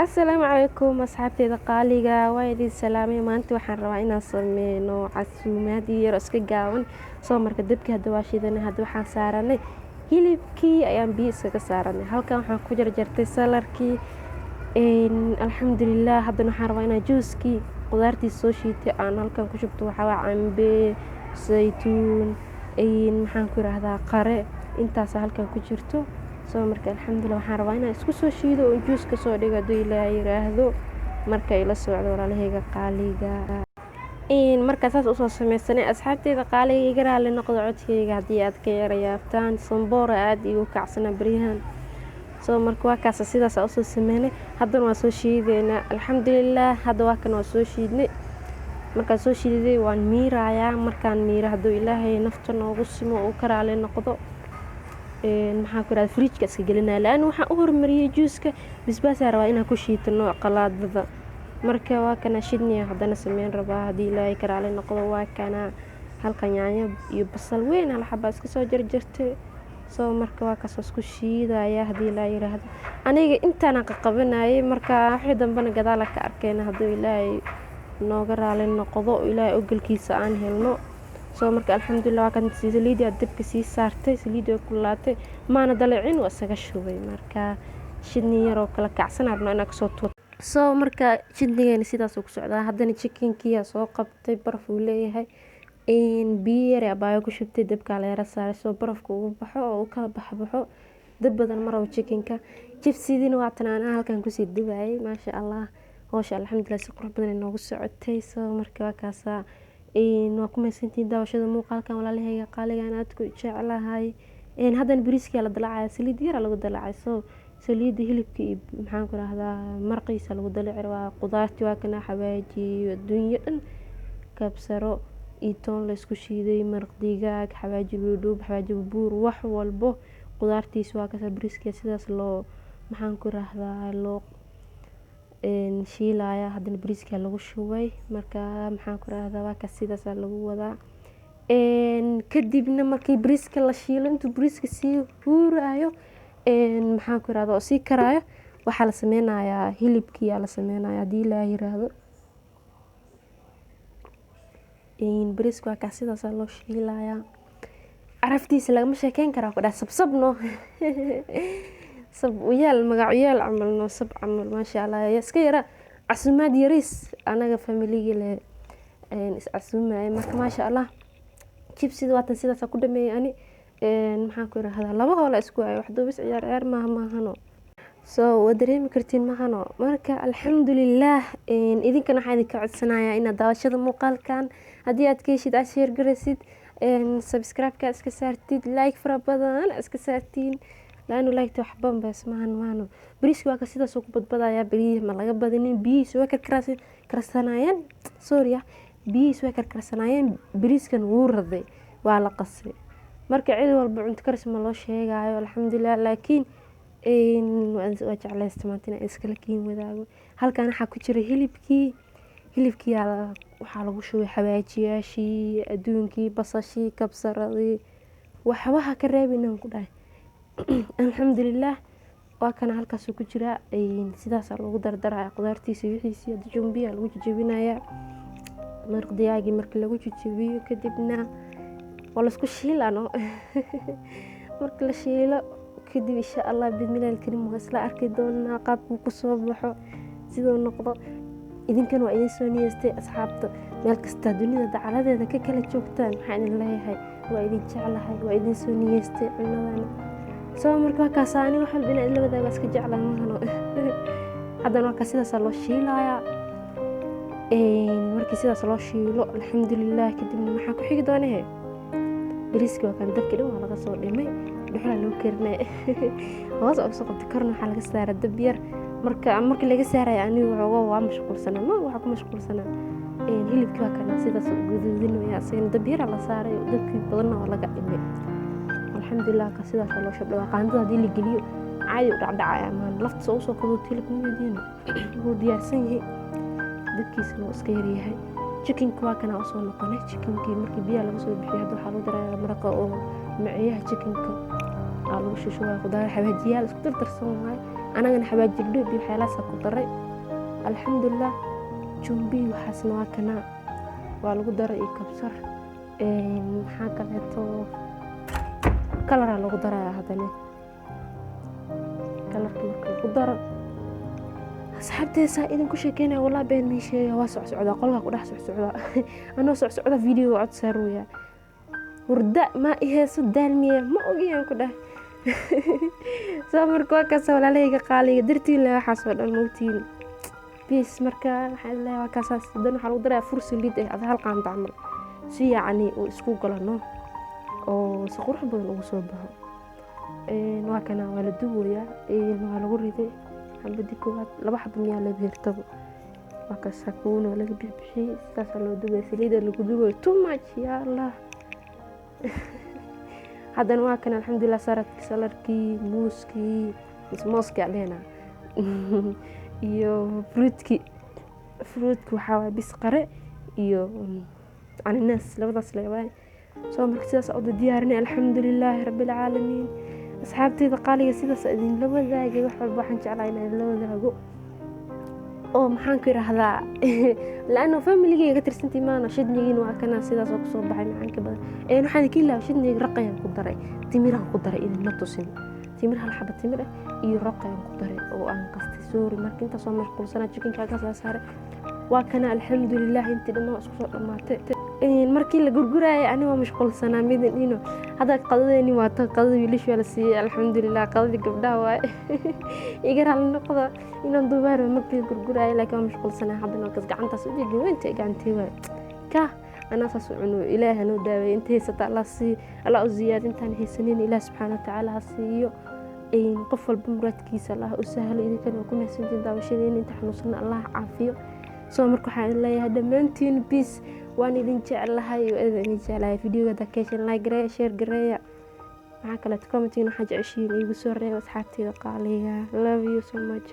Asalaamu calaykum asxaabteyda qaaliga, waa idin salaamay. Maanta waxaan rabaa inaan sameyno casuumaad yar oo iska gaaban. Soo marka dabkii hadda waa shidanay, hadda waxaan saaranay hilibkii, ayaan biyo iskaga saaranay. Halkan waxaan ku jarjartay salarkii, alxamdulilah. Haddana waxaan rabaa inaan juuskii qudaartii soo shiitay aan halkan ku shubto. Waxaa waa cambe, saytuun, maxaan ku yiraahdaa, qare, intaasa halkan ku jirto. Soo marka alxamdulilah, waxaan rabaa inaan isku soo shiido oo juus kasoo dhigo hadduu Ilaahay yiraahdo. Marka ila socdo, walaalahayga qaaliga. Markaa saas usoo sameysanay, asxaabteyda qaaliga, iga raali noqdo codkeyga haddii aad ka yara yaabtaan, samboora aada igu kacsana baryahan. Soo marka waa kaasa, sidaas usoo sameynay. Haddana waa soo shiideynaa, alxamdulilah. Hadda waa kan, waa soo shiidnay. Markaan soo shiiday waan miirayaa. Markaan miiro, hadduu Ilaahay nafta noogu simo uu ka raali noqdo, maxaan ku irahda, fridge-ka iska gelinaya laana waxaan u hormariyey juuska. Basbaasaa rabaa inaan ku shiito nooc qalaadada. Marka waa kana, shidniya haddana sameyn rabaa haddii Ilaahay ka raali noqdo. Waa kana, halkan yaanyo iyo basal weyn hal xabaa iska soo jarjartay. Soo marka waa kaas, isku shiidaya haddii Ilaahay yiraahdo. Aniga intaana qaqabanayay, marka wixii dambena gadaala ka arkeyna hadduu Ilaahay nooga raali noqdo, Ilaahay ogolkiisa aan helno. Soo marka alxamdulilah, waa kan saliidii aad dabka sii saartay, saliidii way kululaatay, maana dalicin, waa isaga shubay. Marka shidni yaroo kala kacsan rabnaa inaan kasoo tuuro. Soo marka shidnigeena sidaasuu ku socdaa. Haddana chickenkiyaa soo qabtay, baraf uu leeyahay, biyo yar abaayo ku shubtay, dabkaa la yara saaray soo barafka ugu baxo oo u kala baxbaxo. Dab badan ma rabo chickenka. Jibsidiina waa tan, anaa halkan kusii dubayay. Maasha Allah, howsha alxamdulilah si qurux badan inoogu socotay. Soo marka waa kaasaa. Waa ku mahadsantihiin daawashada muuqaalkan, walaalahayga qaaligan aad ku jeclahay. Haddana bariiskii la dalacaya, saliid yar lagu dalacay. Soo saliida hilibka iyo, maxaan ku rahdaa, maraqiisa lagu dalici rabaa. Qudaarti waa kana, xawaaji, adduunyo dhan, kabsaro iyo toon la isku shiiday, maraq digaag, xawaaji dhuudhuub, xawaaji buur, wax walbo qudaartiisa waa kasa. Bariiska sidaas loo, maxaan ku rahdaa, loo shiilaya. Haddana bariiska lagu shubay. Marka, maxaan ku rahdaa, waa kaas, sidaasaa lagu wadaa. Kadibna markii bariiska la shiilo, intuu bariiska sii huurayo, maxaan ku rahdaa, oo sii karaayo, waxaa la sameynayaa hilibkiyaa la sameynaya haddii Ilaahay yiraahdo. Bariiska waa kaas, sidaasaa loo shiilayaa. Caraftiisa lagama sheekeyn karaa, ku dhaha sabsab no, sab uyaal, magac uyaal camal no, sab camal. Maasha Allah, iska yara casuumaad yariis, anaga familigii le is casuumaya. Marka maasha Allah, jibsida waatan, sidaasaa ku dhameeyay. Ani, maxaan ku irahdaa, laba hoola isku waayo, wax duubis ciyaar ciyaar maaha, maahano. So waa dareemi kartiin, mahano. Marka alxamdulilaah, idinkana waxaan idinka codsanayaa inaad daawashada muuqaalkan haddii aad ka heshid aad share garaysid, subscribe-ka iska saartid, like fara badan iska saartiin, laanu like waxba bas maahan maahano. Bariiska waa ka sidaas ku badbadayaa. Bariis ma laga badinin, biyihiisa way karkarsanaayeen, sorry, biyihiisa way karkarsanaayeen. Bariiskan wuu raday, waa la qasay. Marka cid walba cunto karis ma loo sheegayo, alxamdulilah. Laakiin waa jeclaysta maanta inaan iskala kiin wadaago. Halkan waxaa ku jira hilibkii. Hilibkii waxaa lagu shubay xawaajiyaashii adduunkii, basashii, kabsaradii, waxbaha ka reebinaan ku dhahay. Alxamdulilah, waa kana, halkaasuu ku jiraa. Sidaasaa loogu dardaraya qudaartiisa, wixiisii. Hadda jumbiya lagu jajabinayaa, maraq digaagii. Markii lagu jajabiyo kadibna waa laisku shiilano. Marka la shiilo kadib, insha Allah bidmillahi alkariim, waa isla arki doonaa qaabkuu kusoo baxo, siduu noqdo. Idinkan waa idin soo niyeystay, asxaabta meel kasta dunida dacaladeeda ka kala joogtaan. Maxaa idin leeyahay? Waa idin jeclahay, waa idin soo niyeystay cunadana. Soo marka waa kaas, ani wax walba inaan idla wadaago iska jeclahay, mahano. Haddana waa kaas, sidaasaa loo shiilayaa. Markii sidaas loo shiilo, alxamdulilah, kadibna maxaa ku xigi doonahe? Bariiski waa kan, dabkii dhan waa laga soo dhimay, dhuxulaa lagu karinaya, hoos oo soo qabtay, korna waxaa laga saara dab yar. Marka markii laga saaraya, anigu waxoogaa waa mashquulsanaa, ma waxaa ku mashquulsanaa hilibkii. Waa kana, sidaas guduudinaya, asagana dab yara la saaray, dabkii badanna waa laga dhimay. Alxamdulilah, ka sidaas loo shabdha. Waa qaandada haddii la geliyo caadi u dhacdhacaya maan lafta soo usoo kaduuto. Hilibka mudiina wuu diyaarsan yahay, dabkiisana wuu iska yaryahay. Chickenka waa kana, usoo noqonay chickenkii. Markii biyaha laga soo bixiyay, hadda waxaa lagu darayaa maraqa oo maciyaha chickenka aa lagu shushubaya, qudaar, xawaajiyaal isku dardarsan waaye. Anagana xawaajir dhuub iyo waxyaalahaasa ku daray, alxamdulilah. Jumbi waxaasna waa kanaa, waa lagu daray iyo kabsar. Maxaa kaleeto? Coloraa lagu daraya haddana. Colorka marka lagu daro, asxaabteesaa idinku sheekeynaya, walaa been mii sheega. Waa socsocdaa, qolkaa ku dhex socsocdaa. Anoo socsocda video cod saarooya. Hurda ma iheyso, daalmiya ma ogiyaan ku dheh. Soo marka waa kaasa, walaalahayga qaaliga, dartiin le waxaas oo dhan mogtiin bis. Marka waxaa leeyahay, waa kaasaas. Dan waxaa lagu darayaa fur saliid ah, ada hal qaanta camal, si yacni uu isku galano oo si qurux badan ugu soo baxo. Waa kana, waa la duwayaa, waa lagu riday xabadii koowaad. Laba xabo miyaa la beertaba? Waa kaasaa, kuwana waa laga bixbixiyey. Sidaasaa loo dubaya, saliida lagu dubayo too much, yaa Allah. Haddana waa kan, alxamdulilah, saladkii, muuskii, mooskii aan dhehnaa, iyo fruitki. Fruitka waxaa waay bis qare iyo cananaas, labadaas le waay. Soo marka sidaas u diyaarinay, alxamdulilaahi rabbilcaalamiin. Asxaabteyda qaaliga, sidaas idinla wadaagay. Wax walba waxaan jeclaa inaan idinla wadaago oo maxaan ku idhaahdaa, laano familigeyga ka tirsantii maana. Shidnigiina waa kana, sidaas oo kusoo baxay macaanka badan. Waxaan idinka ilaaway shidniga, raqayaan ku daray, timiraan ku daray, idinma tusin. Timir, hal xaba timir ah iyo raqayaan ku daray oo aan qastay. Sorry, marka intaas oo mashquulsanaa, chickenka ka soo saaray. Waa kana, alxamdulilah, intii dhammaan isku soo dhammaatay. Markii la gurguraayay ani waa mashquulsanaa midin ino. Hadda qadadeeni waa tan, qadada wiilasha waa la siiyey, alxamdulilah. Qadadii gabdhaha waaye, iga raali noqda inaan duubaaro markii la gurguraayay, laakiin waa mashquulsanaa. Haddana waa kas, gacantaas ujeedin weynta gacantee waay ka anaa saas u cuno. Ilaah hanoo daaweeye. Inta haysata Allah sii, Allah u ziyaad. Intaan haysanin Ilaah subxaana watacaala ha siiyo. Qof walba muraadkiisa Allah u sahlo. Idinkana waa ku mahadsantiin daawashadeena. Inta xanuunsana Allah caafiyo. Soo marka waxaan idin leeyahay dhammaantiin peace, waan idin jeclahay, waa idin jeclahay. Videoga haddaa ka hesheen, like gareeya, share gareeya. Maxaa kaleeto? Commentiin waxaa jeceshiin iigu soo reeba, asxaabteyda qaaliga. Love you so much.